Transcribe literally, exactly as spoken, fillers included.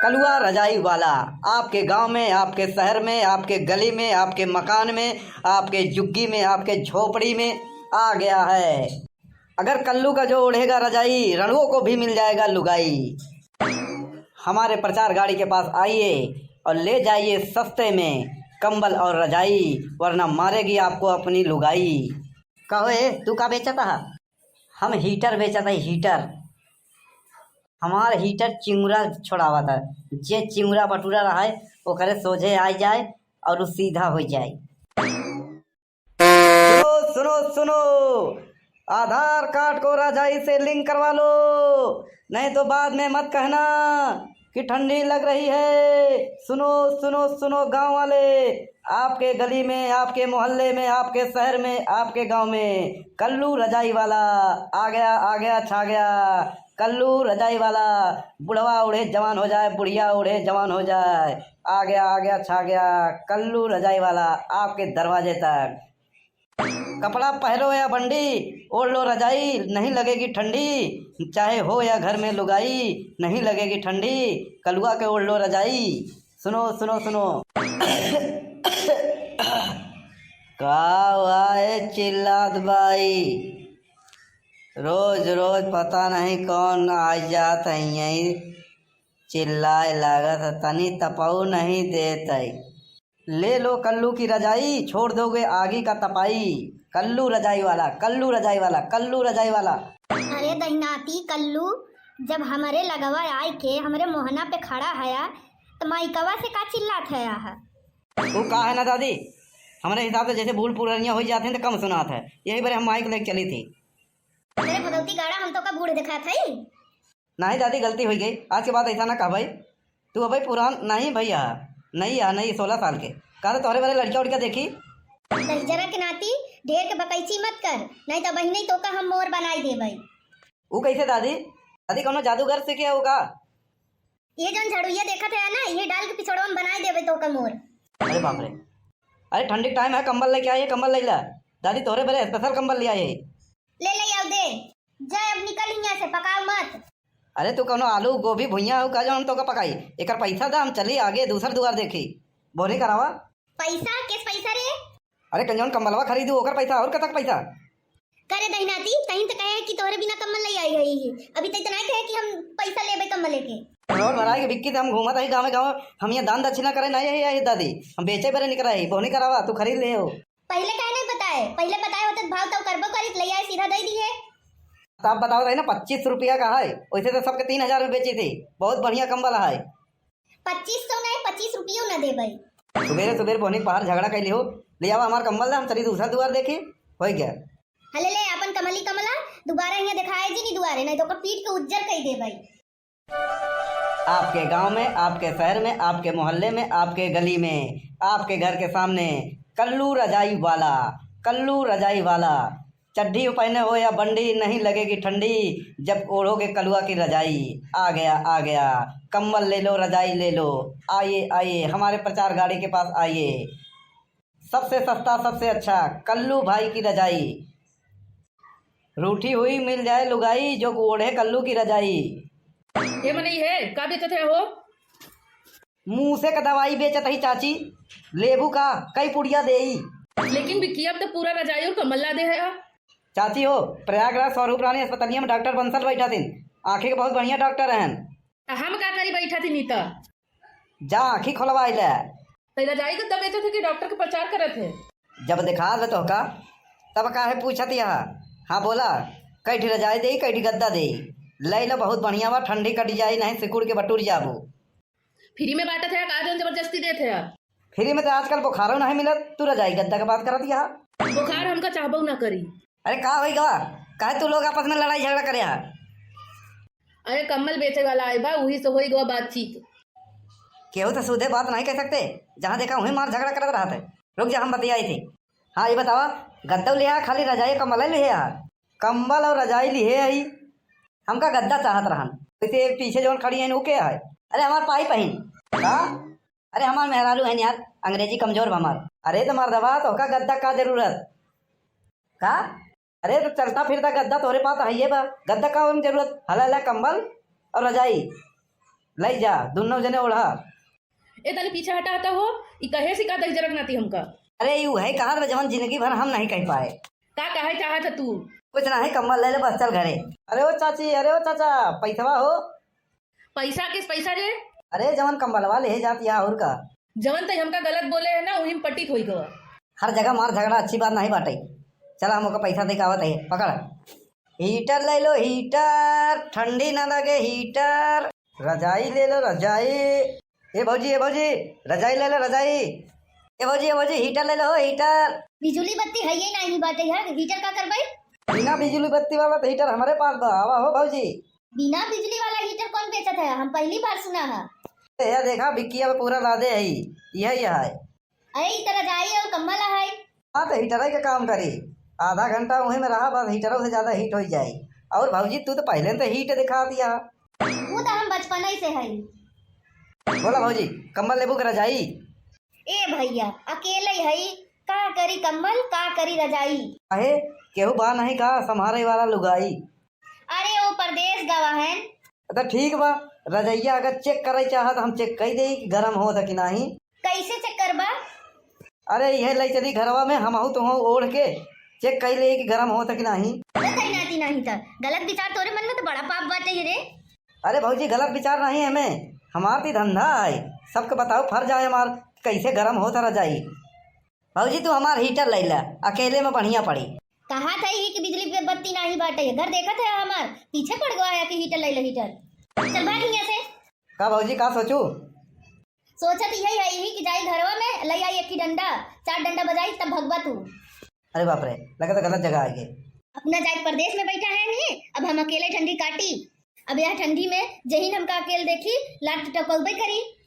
कलुआ रजाई वाला आपके गांव में, आपके शहर में, आपके गली में, आपके मकान में, आपके झुग्गी में, आपके झोपड़ी में आ गया है। अगर कल्लू का जो ओढ़ेगा रजाई, रणुओं को भी मिल जाएगा लुगाई। हमारे प्रचार गाड़ी के पास आइए और ले जाइए सस्ते में कंबल और रजाई, वरना मारेगी आपको अपनी लुगाई। कहो ए, तू का बेचत ह? हम हीटर बेचत है, हीटर। हमार हीटर चिंगुरा छोड़ावत है। जे चिंगुरा बटुरा रहा है, ओकरे सोझे आ जाए और उ सीधा हो जाए। सुनो, सुनो, सुनो, आधार कार्ड को रजाई से लिंक करवा लो, नहीं तो बाद में मत कहना कि ठंडी लग रही है। सुनो, सुनो, सुनो गांव वाले, आपके गली में, आपके मोहल्ले में, आपके शहर में, आपके गांव में कल्लू रजाई वाला आ गया, आ गया, छा गया। कल्लू रजाई वाला, बुढ़वा ओढ़े जवान हो जाए, बुढ़िया ओढ़े जवान हो जाए, आ गया, आ गया, छा गया कल्लू रजाई वाला आपके दरवाजे तक। कपड़ा पहरो या बंडी, ओढ़ लो रजाई, नहीं लगेगी ठंडी। चाहे हो या घर में लुगाई, नहीं लगेगी ठंडी, कलुआ के ओढ़ लो रजाई। सुनो, सुनो, सुनो। का हुआ ए चिल्लात बाई? रोज रोज पता नहीं कौन आ जात है यहीं, चिल्लाए लागत है, तनी तपऊ नहीं देत है। ले लो कल्लू की रजाई, छोड़ दोगे आगी का तपाई। कल्लू रजाई वाला, कल्लू रजाई वाला, कल्लू रजाई वाला। अरे दहिनाती कल्लू, जब हमरे लगवा आए के हमरे मोहना पे खड़ा हया, तो माइकवा से का चिल्लात हया है? वो का है ना दादी, हमरे हिसाब से जैसे बूढ़ पुरनिया हो जाते हैं तो कम सुनात है, यही बरे हम माइक लेके चली थी। अरे भगवती गाड़ा, हम तो का बूढ़ दिखात हई? नहीं दादी, गलती हो गई, आज के बाद ऐसा ना कहबई। तू अबे पुरान नहीं भैया, नहीं या नहीं, सोलह साल के। का तो तोहरे बरे लड़का उड़का देखी? दहिजरा के नाती ढेर के बकैची मत कर, नहीं तो बहिने तो का हम मोर बनाई देबई। ऊ कैसे दादी? दादी कौनो जादूगर से किया होगा? ये जौन झड़ुइया देखत है ना, ये डाल के पिछड़वा में बनाई देबे तो का मोर। अरे बाप रे, अरे ठंडी के टाइम है, कंबल लेके आइए, कंबल ले ला। दादी तोहरे बरे स्पेशल कंबल ले आए। ले ले आओ दे। जा अब निकल हियां से, पकाओ मत। अरे तू कौनो आलू, गोभी, भुइया हो का जो हम तोका पकाई? एकर पैसा दा, हम चली आगे दूसर दुआर देखी। बोनी करावा। पैसा? किस पैसा रे? अरे कंजौन कम्बलवा खरीदू ओकर पैसा, और कतक पैसा? करे दहिनाती, तहीं तो कहे कि तोहरे बिना कम्बल नहीं आई गई ही। अभी तो इतना ही कहे कि हम पैसा लेबे कम्बल लेके। रोड भराए के बिक्की त हम घूमत ही गाँव गाँव, हम ये दान दक्षिणा करे नहीं आई, आई दादी, हम बेचे बरे निकरा ही। बोनी करावा, तू खरीद ले हो। पहिले काहे नहीं बताए? पहिले बताए होते त भाव ताव करबो करी, त ले आए सीधा दे दिए। त आप बताओ रहे ना, पच्चीस रुपया का है, वैसे तो सबके तीन हजार में बेची थी। बहुत बढ़िया कंबल है। पच्चीस सौ नहीं, पच्चीस रुपयो ना देबे। सुबेरे सुबेरे बोहनी पहाड़ झगड़ा कैली हो, ले आवा हमार कंबल दा, हम चली दूसरा दुआर देखी। हो गया। हले ले अपन कमली कमला, दोबारा यहाँ दिखाए जी नहीं दुआरे, नहीं तो ओकर पीट के उज्जर कई देबे। आपके गांव में, आपके शहर में, आपके मोहल्ले में, आपके गली में, आपके घर के सामने कल्लू रजाई वाला, कल्लू रजाई वाला। चड्ढी पहने हो या बंडी, नहीं लगेगी ठंडी जब ओढ़ोगे कलुआ की रजाई। आ गया, आ गया, कंबल ले लो, रजाई ले लो। आइए, आइए, हमारे प्रचार गाड़ी के पास आइए। सबसे सस्ता, सबसे अच्छा कल्लू भाई की रजाई। रूठी हुई मिल जाए लुगाई, जो ओढ़े कल्लू की रजाई। ये मनई है, का बेचत है हो? मुंह से का दवाई बेचत ही चाची, लेबू का, कई पुड़िया देई। लेकिन बिक्की, अब तो पूरा रजाई और कंबल ला दे है। चाची हो, प्रयागराज स्वरूप रानी अस्पतालिया में डॉक्टर बंसल बैठा थिन, आँखें के बहुत बढ़िया डॉक्टर हैं। आ हम का करी बैठा थिन ई त? जा आँखी खोलवाई ले। तै रजाई गद्दा बेचत है कि डॉक्टर के प्रचार करत है? जब देखा ले तोहका, तब काहे पूछत यह? हाँ बोला, कई ठी रजाई देई, कई ठी गद्दा देई। ले लो, बहुत बढ़िया बा, ठंडी कट जाई, नहीं सिकुड़ के बटुर जाबू। फ्री में बांटत है का, जौन जबरदस्ती देत है? फ्री में तो आजकल बुखारो नहीं मिलत, तू रजाई गद्दा के बात करत यह। बुखार हमका चाहबो ना करी। अरे का होई गवा, काहे तू लोग आपस में लड़ाई झगड़ा करे हा? अरे कंबल बेचे वाला आए बा, वही से होई गवा बातचीत। केहू तो सीधे बात नहीं कह सकते, जहाँ देखा वहीं मार झगड़ा करत रहत है। रुक जा, हम बतियाई थी। हाँ, ये बतावा, गद्दा लिहा, खाली रजाई कंबल लिहे हा? कंबल और रजाई लिहे आई, हमका गद्दा चाहत रहन। वैसे पीछे जौन खड़ी है, वो के है? अरे हमार पाइप है। का? अरे हमार मेहरारू है यार, अंग्रेजी कमजोर बा हमार। अरे तो मर्दवा, तोहका गद्दा का जरूरत? का? अरे तो चलता फिरता गद्दा तोहरे पास हइये बा, गद्दा का हम जरूरत? हला हला कंबल और रजाई। लई जा, दुन्नो जने ओढ़ा। ए, तनी पीछे हटा, हटा हो। ई कहे सिखा दही जरक नाती हमका? अरे, ई उहे कहत बा, जवन जिंदगी भर हम नहीं कह पाए। का कहे चाहत ह तू? कुछ नहीं, कम्बल ले ले, बस चल घरे। अरे ओ चाची, अरे ओ चाचा, पैसवा हो। पैसा? किस पैसा रे? अरे, जवन कम्बलवा ले जात या, और का? जवन तई हमका गलत बोले है ना, वही में पटित होई गवा। हर जगह मार झगड़ा अच्छी बात नहीं बाटे। चला, हम ओका पैसा दे के आवत है, पकड़। हीटर ले लो, हीटर, ठंडी ना लगे, हीटर। रजाई ले लो, रजाई। ए भौजी, ए भौजी, रजाई ले लो, रजाई। ए भौजी, ए भौजी, हीटर ले लो, हीटर। बिजुली बत्ती है ये नहीं बाटे यार, हीटर का करबई? बिना बिजुली बत्ती वाला तो हीटर हमारे पास बा, आवा हो भौजी। बिना बिजली वाला हीटर कौन बेचत है? हम पहली बार सुना है। ए, यह देखा, बिक्किया में पूरा लादे है, यह, यह है। अरे, ई त रजाई और कम्बल है। हाँ, तो हीटर के काम करी। आधा घंटा वहीं में रहा, बस हीटरों से ज्यादा हीट हो जाए। और भौजी, तू तो पहले से हीट दिखा दिया। वो तो हम बचपन ही से है। बोला भौजी, कम्बल लेबू के रजाई? ए भैया, अकेले ही है, का करी कम्बल, का करी रजाई? अहे, केहू बा नहीं का संभारे वाला लुगाई? अरे, वो परदेस गवा है। तो ठीक बा, रजइया अगर चेक करे चाहत, हम चेक कई देई कि गरम होत है कि नाही। कैसे चेक करबा? अरे, यह ले चली घरवा में, हमहू तुहू ओढ़ के चेक कई लेई कि गरम होत है कि नाही। तो कहीं नाती नाही था, गलत विचार तोरे मन में तो बड़ा पाप बाटे रे। अरे भौजी, गलत विचार नहीं है हमें, हमार तो धंधा है, सबके बताओ फर्ज है हमार, कैसे गरम होत है रजाई। भौजी, तू हमार हीटर ले ला, अकेले में बढ़िया पड़ी। कहा था ही कि बिजली पे बत्ती नाही बाटे, घर देखत है हमार, पीछे पड़ गवा है कि हीटर ले ला, हीटर। चल भाग यहाँ से। का भौजी, का सोचू? सोचत यही है ही कि जाई घरवा में, ले आई एक ही डंडा, चार डंडा बजाई, तब भगवा तू। अरे बाप रे, लगा तो गलत जगह आ गए। अपना जाए परदेस में बैठा है नहीं, अब हम अकेले ठंडी काटी। अब यह ठंडी में जहीन हमका अकेल देखी, लात टपकबे करी।